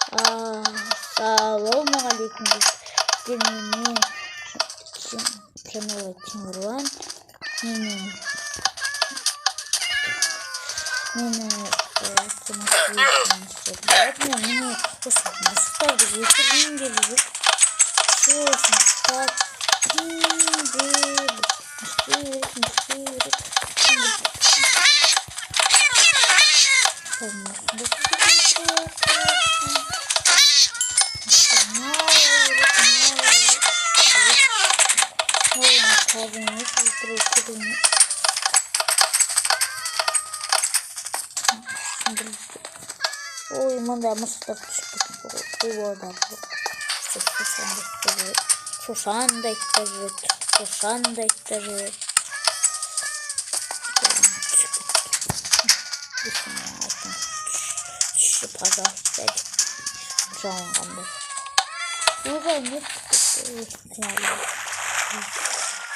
Ассалаумағалейкум, сіздермен мен Темірлан. Мені көмектесіңіздер. Міне, осы мысықтарды өлтіргім келіп жүр. Все, мысықтар күнде не істеу керек, не істеу керек? Қазір емес, өлтіру керек емес. Ой, мында мысықтар түсіп кетті ғой. Шошаңдайды да жүреді, шошаңдайды да жүреді. Түсіп кетті. Түсші, пожалуйста, деп жалынғандай. Ойбай, не түсіп кетті?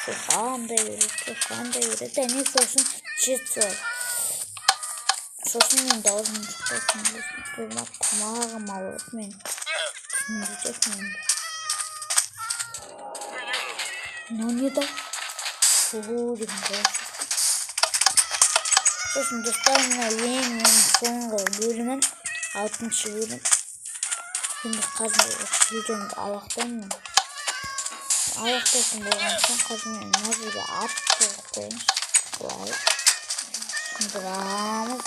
Шошаңдай береді, шошаңдай береді. Әне, сосын түседі солай. Сосын мен дауысым шықпайтын, тамағым ауырады мен. Түсіндіресің енді. Мынау не да? О деген дауыс. Сосын, достар, мына ең ең соңғы бөлімім, алтыншы бөлім. Енді қазір видеомды аяқтаймын. Аяқтайтын болған соң, қазір мен мына жерге ат қойып қояйыншы. Былай сындырамыз.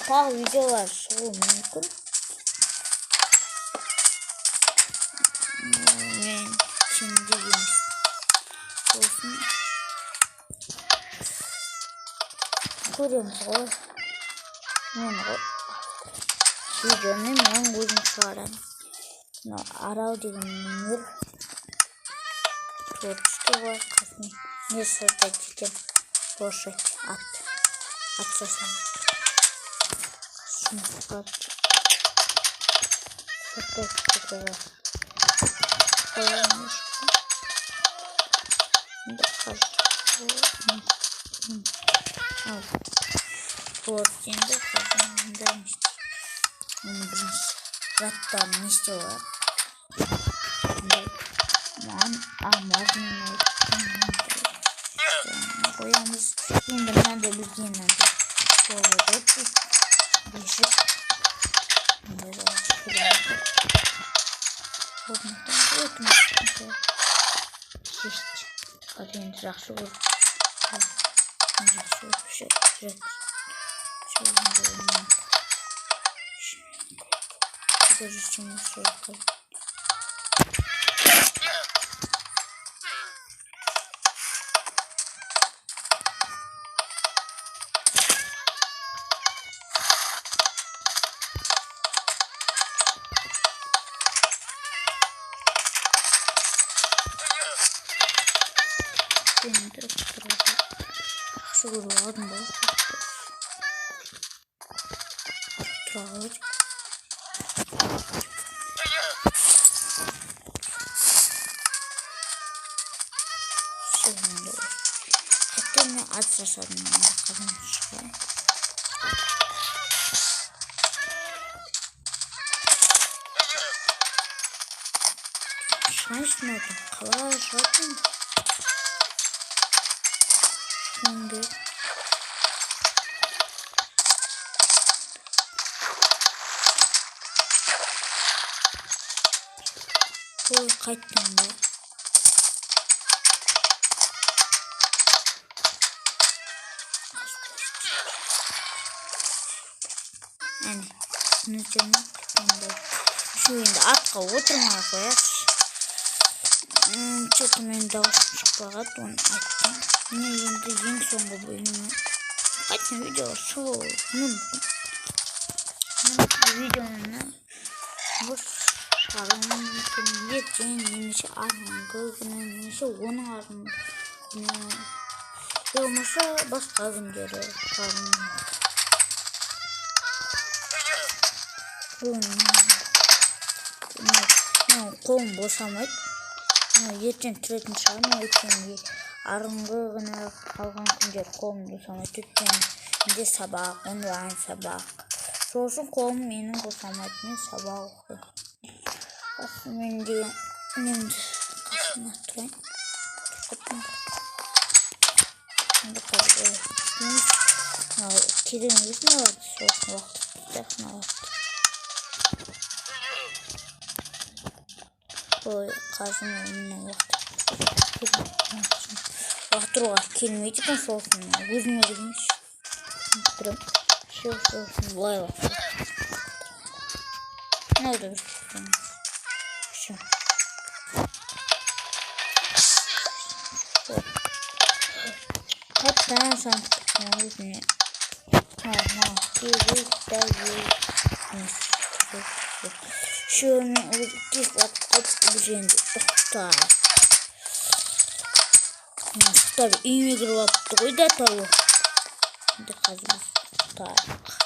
Тағы видеолар шығуы мүмкін. Мен сенімді емес. Сосын көреміз ғой. Мен ғой видеоны мен өзім шығарамын. Мынау Арал деген мир творческий ғой. Қасым не создать етемін? Лошадь, ат. Ат жасаймын. Жұмысқа создать етуге қоямыз. Енді қазір вот енді қазір мында не істеймін? Оны бірінші заттарын не істеу алайық. Маған алмазмен қоямыз. Енді мынандай бізге мынандай поводок дейді. Бешік. Мындай керек. Есть. Қазір енді жақсы көріп, жақсы көріп жүреді. Енді Подожди, что енді жақсы көріп алдым ба? Тұра қалады. Все, енді қайтадан мен ат жасадым. Енді қазір шығайын. Шығайыншы мынадан. Қалай шығады енді? Шығуым керек. Ой, қайттым ба? Әне, түсіністер ме? Қайтқан болды. Шу, енді атқа отырмай ақ қояйықшы. Че-то менің дауысым шықпай қалды, оны айттым. Міне, енді ең соңғы бөлімі. Қайтсын, видео шығуы мүмкін. Видеоны бос шығаруым мүмкін ертең немесе арғы күні, немесе оның арғы күні, я болмаса басқа күндері шығаруым мүмкін. Бүгін менің қолым босамайды. Ертең түсіретін шығармын, өйткені арғы күні, қалған күндері қолым босамайды, өйткені менде сабақ, онлайн сабақ. Сосын қолым менің босамайды, мен сабақ оқимын. Мен деген немді қасына тұрайын. Тұрып. Енді қазір істейміз. Мынау керек емес мыналарды, сосын лақтырып тастайық мыналарды. Ой, қазір мен мынаны лақтырып, лақтыруға келмейді екен, сосын өзіме келейінші. Тұрамын. Все, сосын былай лақтырып. Мынау да бір. Все. Қайтадан сандық өзіне. Маған керек та емес. Үшеуін кесіп алып, біз енді ұйықтайық. Ұйықтап, үйіме кіріп алыпты ғой да тауық. Енді қазір біз ұйықтайық.